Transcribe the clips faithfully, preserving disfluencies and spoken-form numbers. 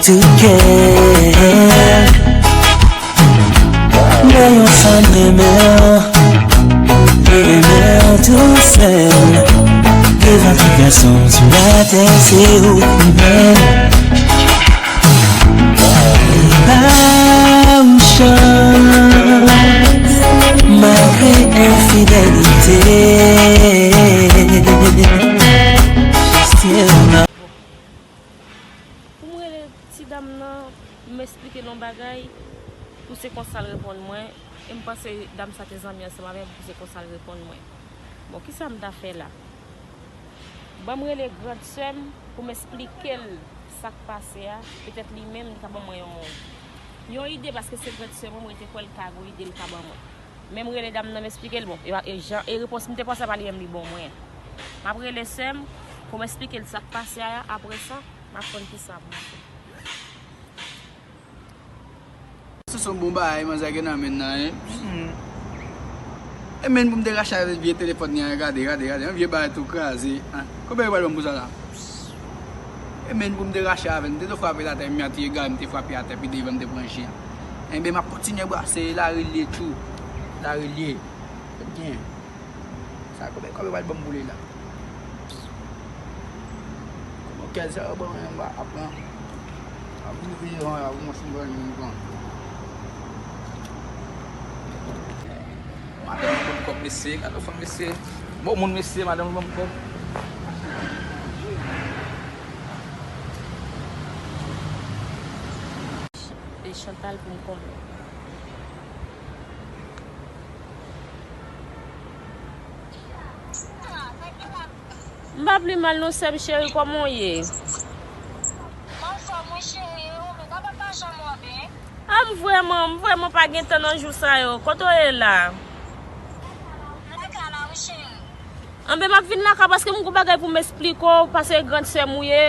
Tou kè, nan yon fanm renmen w, renmen w tou sèl. Devan tout gason sou latè, se ou ki bèl. Li ba ou chans, malgre enfidelite. Still love. Pou m rele ti dam nan, m esplike l yon bagay, pou se konsa l reponn mwen, e m panse dam sa te zanmi ansanm avè m, pou se konsa l reponn mwen. Bon, kisa m ta fè la? Ban m rele grand sè m pou m esplike l sa k pase a, petèt li menm li ka ban mwen yon, yon ide, paske se grand sè mwen, mwen te kwè l ka gon ide l ka ban mwen. Men m rele dam nan, m esplike l, bon, e, e jan, e repons m te panse a pa li menm li ban mwen. M ap rele sè m pou m esplike l sa k pase a, apre sa, m ap konn kisa pou m fè. Se son bon bagay, manzè gen nan men nan, hein. E men pou m te rache avèk vye telefòn li an, gade, gade, gade, yon vye bagay tou kraze, hein. Konbyen yo pral ban m pou sa la? E men pou m te rache avè l, m te tou frape l atè, m atire gari, m te frape atè, pi devan m te pran chyen. Enben, m ap kontinye brase, lari l ye tjou. Lari l ye. Ebyen, sa konbyen kòb yo pral ban m pou li la? Kòman kèl sa yo ban mwen, m pa aprann. Ap vin veye jan la, pou mwen fin ban moun pran. Madanm ban m kòb, mesye, gade yon fanm, mesye. Bon moun, mesye, madanm ban m kòb. E Chantal pou m konnen. M pa pi mal non, sè m cheri, kòman w ye? M anfòm wi cheri, e ou menm, papa pa janm wè w byen? A, m vrèman, m vrèman pa gen tan nan jou sa yo. Kote w ye la? M lakay la wi cheri. Anben, m ap vin lakay paske m gon bagay pou m esplike w, paske grand sè m ou ye,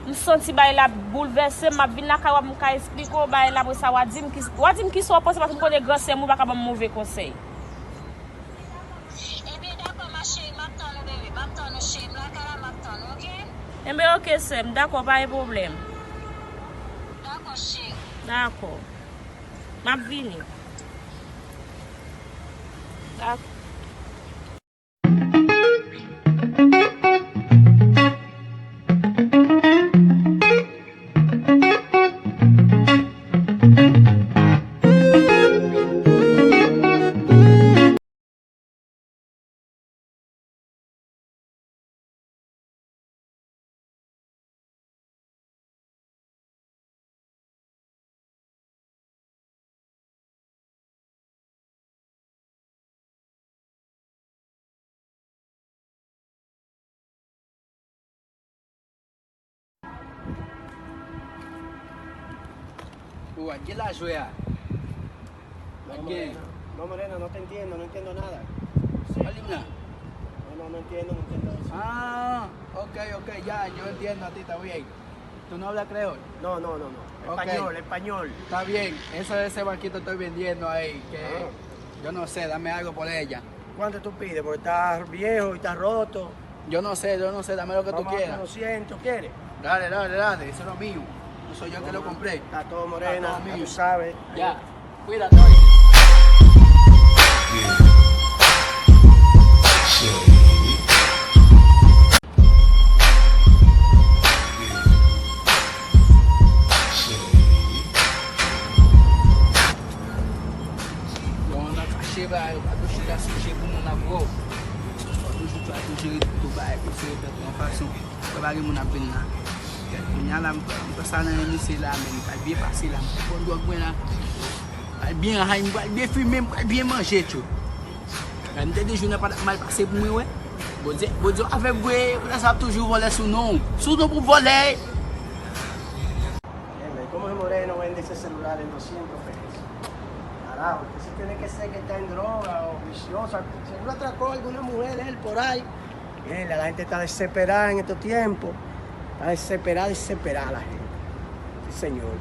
m santi bagay la boulvèse m, m ap vin lakay w, m ka esplike w bagay la, apre sa w a di m ki, w a di m kisa w panse, paske m konnen grand sè m ou pa ka ban m move konsèy. Ebyen, dakò, ma chérie, m ap tann ou, bebe. M ap tann ou, cheri. M lakay la, m ap tann ou, oke? Enben, oke, sè m. Dakò, pa gen pwoblèm. Dakò, cheri. Dakò. M ap vini. Dakò. Ou a gen lajwe a. No, Morena. No, Morena, no te entiendo, no entiendo nada. Cuál himna? No, no, no entiendo, no entiendo eso. Ah, ok, ok, ya, yo entiendo a ti, está bien. ¿Tú no hablas creol? No, no, no, no. Ok. Español, español. Está bien, eso de ese barquito estoy vendiendo ahí, que yo no sé, dame algo por ella. ¿Cuánto tú pides? Porque está viejo y está roto. Yo no sé, yo no sé, dame lo que tú quieras. Vamos a doscientos, ¿quieres? Dale, dale, dale, eso es lo mío. No soy yo que lo compré. Está todo, Morena, ya tú sabes. Ya. Cuídate, oye. Bon, nan kache bagay, yo pa tou chita sou je pou moun ap wè w. Fò toujou, fò toujou tou bagay pou se repèt yon fason. Fò pa gen moun ap vin la. Kounye a la, m pran, m pran sa nan men misye la, men m pral byen pase la, m pral pran dwòg mwen la. M pral byen hay, m pral byen fimen, m pral byen manje, tchou. Lè m te di jounen pa t ap mal pase pou mwen, wè. Bondye, Bondye avèk mwen, kounye a sa ap toujou vòlè sou non. Sou non pou vòlè. Dime, ¿cómo es Moreno vende ese celular en doscientos pesos? Carajo, que si tiene que ser que está en droga o vicioso, seguro atracó a alguna mujer él por ahí. Mira, la gente está desesperada en estos tiempos. Está desesperada, desesperada la gente. Sí, señor.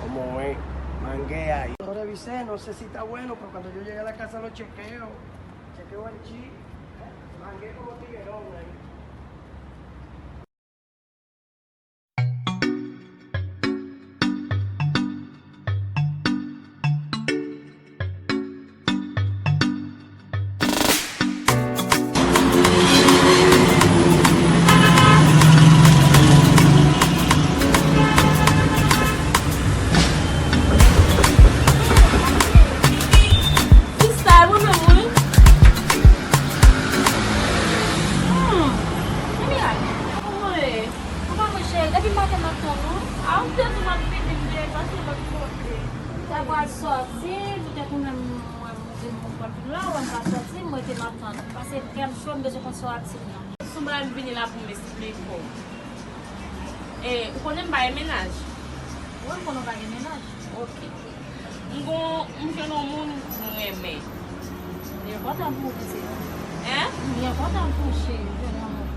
¿Cómo es? Manguea ahí. Lo revisé, no sé si está bueno, pero cuando yo llegué a la casa lo chequeo. Chequeo el chip. Mangué como tiguerón ahí. Pral sòti, poutèt ou menm, mwen, mwen di m pral vin la, wè m pral sòti, m rete m ap tann. Paske kè m cho, m bezwen konn sa w ap di m nan. Se yon bagay m vini la pou m esplike w. E, ou konnen m pa gen mennaj? Wi, m konnen w pa gen mennaj. Ok. M gon, m jwenn yon moun m renmen. Li enpòtan pou ou, mesye. Hein? Li enpòtan pou ou, cheri, jwenn yon moun.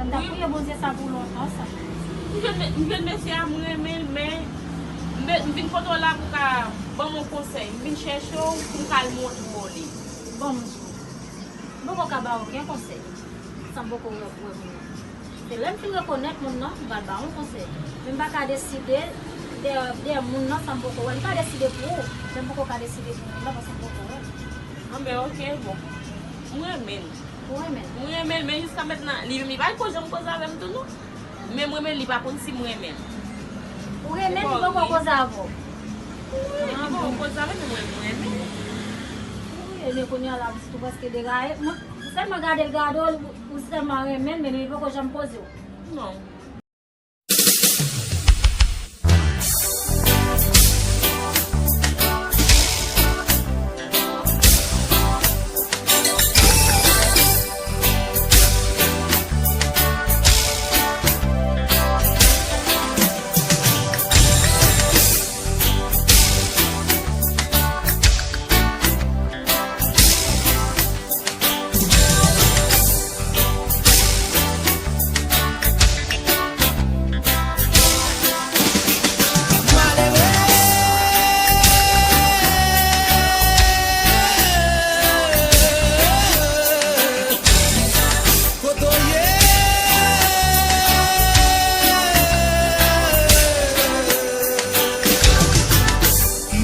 M t ap priye Bondye sa pou lontan, sa. M jwenn, m jwenn mesye a, m renmen l, men m be-, m vin kote w la pou w ka ban m yon konsèy. M vin chèche w pou m ka al montre w li. Bon, m di w, m poko ka ba w okenn konsèy san m poko wè, wè moun nan. Se lè m fin rekonèt moun nan, m pral ba w yon konsèy. Men m pa ka deside de, de moun nan san m poko wè l. M ka deside pou ou, men m poko ka deside pou moun nan paske m poko wè l. Anben, ok, bon. M renmen l. Ou renmen l? M renmen l, men jiska mentnan, li menm li pa ko janm koze avè m tou, non. Men m renmen l, li pa konn si m renmen l. Ou renmen l, li poko koze avè w? Wi, li poko koze avè m, men mwen, m renmen l. Wi, ebyen, kounye a la, ou prèske degaye. Mwen, ou sèlman gade l, gade w, ou sèlman renmen l, men li poko janm koze w. Non.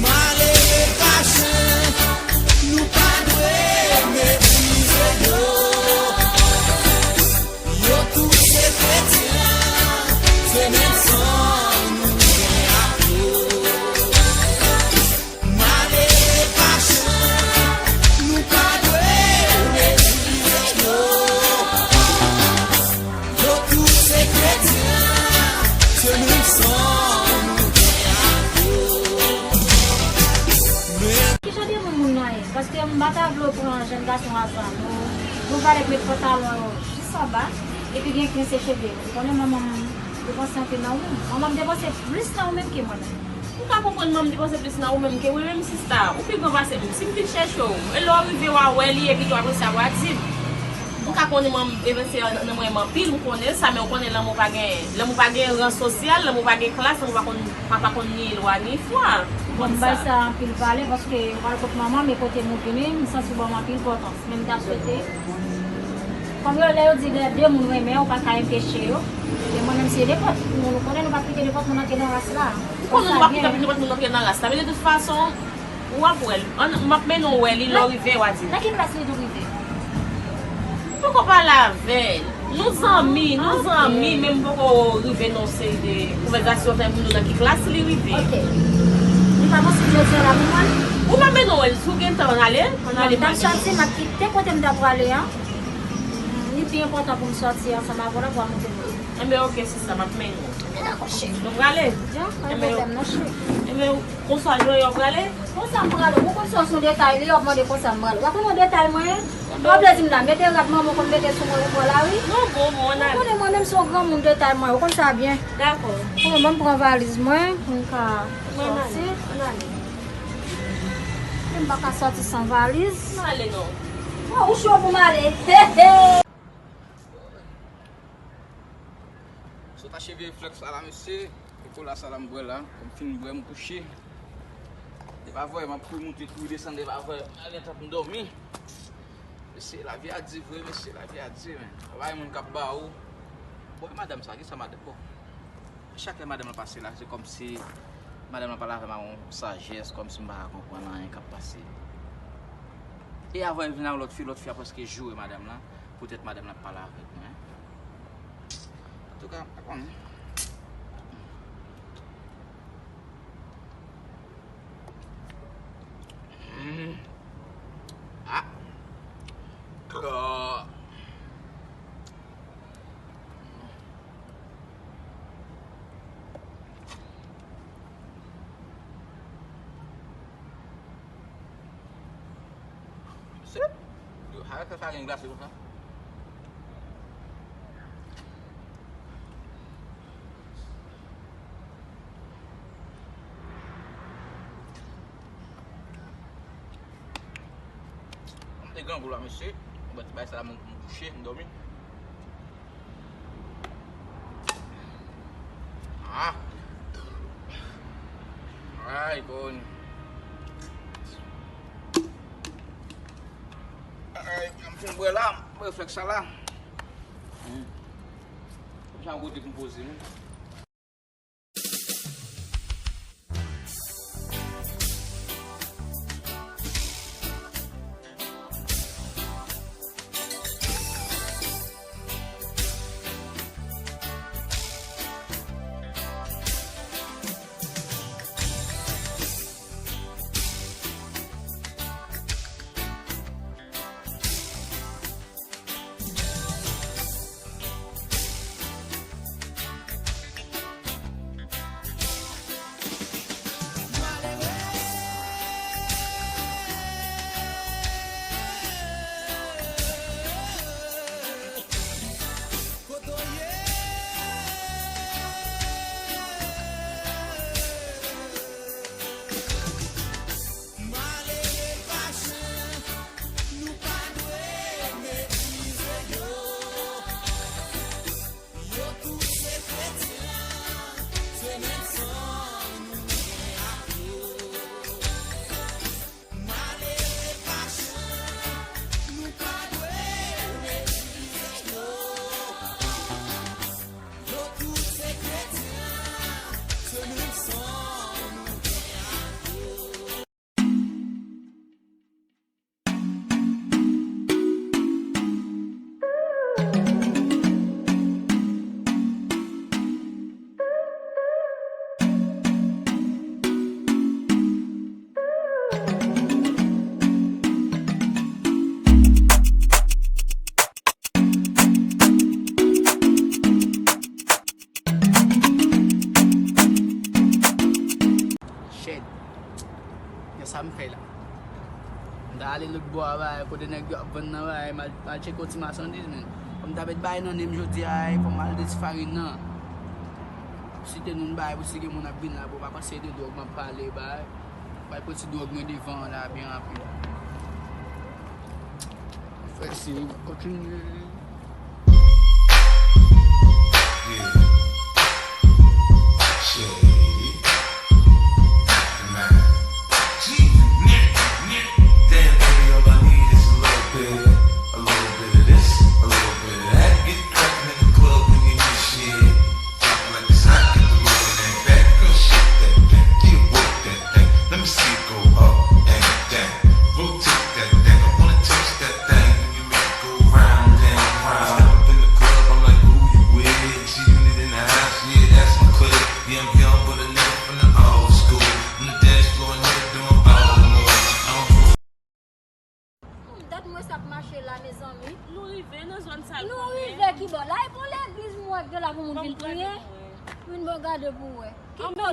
Malere pa chen, nou pa dwe meprize yo. Yo tout se kretyen, se menm san nou gen ak yo. Malere pa chen, nou pa dwe meprize yo. Yo tout se kretyen, se menm san nou gen ak yo. Men kijan de moun moun nan ye? Paske m pa ta vle w pran jèn gason a zam. Nou, nou valè k met pantalon yo jis anba, epi gen k rense cheve yo. Ou konnen manman m depanse anpil nan ou menm. Manman m depanse plis nan ou menm ke mwen menm. M ka konprann manman m depanse plis nan ou menm ke mwen menm, sista. Ou pi gran pase m. Si m vin chèche w, e lè w rive w a wè li, epi tou apre sa w a di m. M ka konnen manman m depanse nan mwen m anpil, m konnen sa, men w konnen lanmou pa gen, lanmou pa gen ran sosyal, lanmou pa gen klas, lanmou pa konn, pa, pa konn ni lwa ni fwa. Ou konn sa. M bay sa anpil vale, paske ou al kot manman m, e kote m ou vini, m santi w ban m anpil enpòtans. Men m ta swete, kòm yo, lè yo di lè de moun renmen, ou pa ka enpeche yo. E mwen menm, se nenpòt moun, ou konnen nou p ap kite nenpòt moun antre nan ras la. Ou konnen nou p ap kite nenpòt moun antre nan ras la, men de tout fason, w ap wè l. Ann, m ap mennen w wè li, lè w rive, w a di m. Nan ki plas li tou rive? M poko pale avè l. Nou zanmi, nou zanmi, men m poko rive nan yon seri de konvèsasyon, fè m di w nan ki klas li rive. Ok. Li pa posib jodi a la pou mwen? Ou pa mennen w wè l, si w gen tan, ann ale, ann ale. Non, m t ap sòti, m ap kite kote m t ap prale an. Li pi enpòtan pou m sòti ansanm avè w la pou w al montre m li. Enben, ok, sista, m ap mennen w. Enben, dakò, cheri. Nou prale? Dja, pa gen pwoblèm, non, cheri. Enben, konsa, Joe, w prale? Konsa m prale, ou konn sa se yon detay li, w ap mande konsa m prale. W ap mande yon detay mwen? Ou vle di m la, mete rad manman w konn mete sou mwen ou pran lari? Non, bon, bon, ann ale. Ou konnen mwen menm se yon granmoun detay mwen, ou konn sa byen. Dakò. Bon, ban m pran valiz mwen, pou m ka sòti. Ann ale. Men m pa ka sòti san valiz. Ann ale non. Oh, ou cho pou m ale. He, he. Sot achte vye flèks sa la, mesye. Kokola sa la m bwè la. Kòm fin bwè, m kouche. Devan vwè, m ap kouri monte, kouri desann, devan vwè, al gen tan pou m dòmi. Mesye, lavi a di vre, mesye, lavi a di, men. Pa bay moun k ap ba ou. Bon, e madanm sa, kisa madanm, bon. Chak lè madanm lan pase la, se kòmsi madanm lan pale avè m ak yon sajès, kòmsi m pa ka konprann anyen k ap pase. E avan l vin ak lòt fi, lòt fi a prèske joure madanm lan, poutèt madanm lan ap pale avèk mwen. Antouka, m pa konnen. Hmm. Ah. Yo, sa fè farin glase konsa. M te grangou la, mesye. Mwen ti bay sa la, m, m kouche, m dòmi. Ah. Ay, konn. Ay, m fin bwè la, m reflèks sa la. Hmm. Jan kote pou m poze, wi. Malere pa chen, nou pa dwe meprize yo. Yo tout se kretyen, se menm san nou gen ak yo. Malere pa chen, nou pa dwe meprize yo. Yo tout se kretyen, se menm san nou gen ak yo. Shit. Gen sa m fè la. M ta ale lòt bò a, bay, kote nèg yo ap vann nan, bay, m al, m al tcheke yon ti machandiz, men. Fò m ta met bay nan nen m jodi a, fò m al de ti farin nan. Si te nou bay, pou si gen moun ap vin la, pou pa panse de dwòg m ap pale, bay. Bay pran ti dwòg mwen devan an la, byen rapid. Fè si, kontinye. Yeah. Shady. Man. Damn, baby, all I need is a little bit, a little bit of this, a little bit of that. Get crackin' in the club when you hear shit. Drop it like it's hot, get the look in that back. Girl, shake that thing, yeah, work that thing. Let me see it go up and down. Rotate that thing, I wanna touch that thing. When you make it go round and round. Step up in the club, I'm like, "Who you with?" G-Unit in the house, yeah, that's my clique. Yeah, I'm young, but a nigga from the old school. On the dance floor, nigga doing old moves. I don't Hmm, dat mwen sa ap mache la, mezanmi. Nou rive nan zòn sa. Nou rive ki bò? La, e pou legliz, mwen wè gen la pou moun vin priye. Vin bò gade pou wè. Ki bò?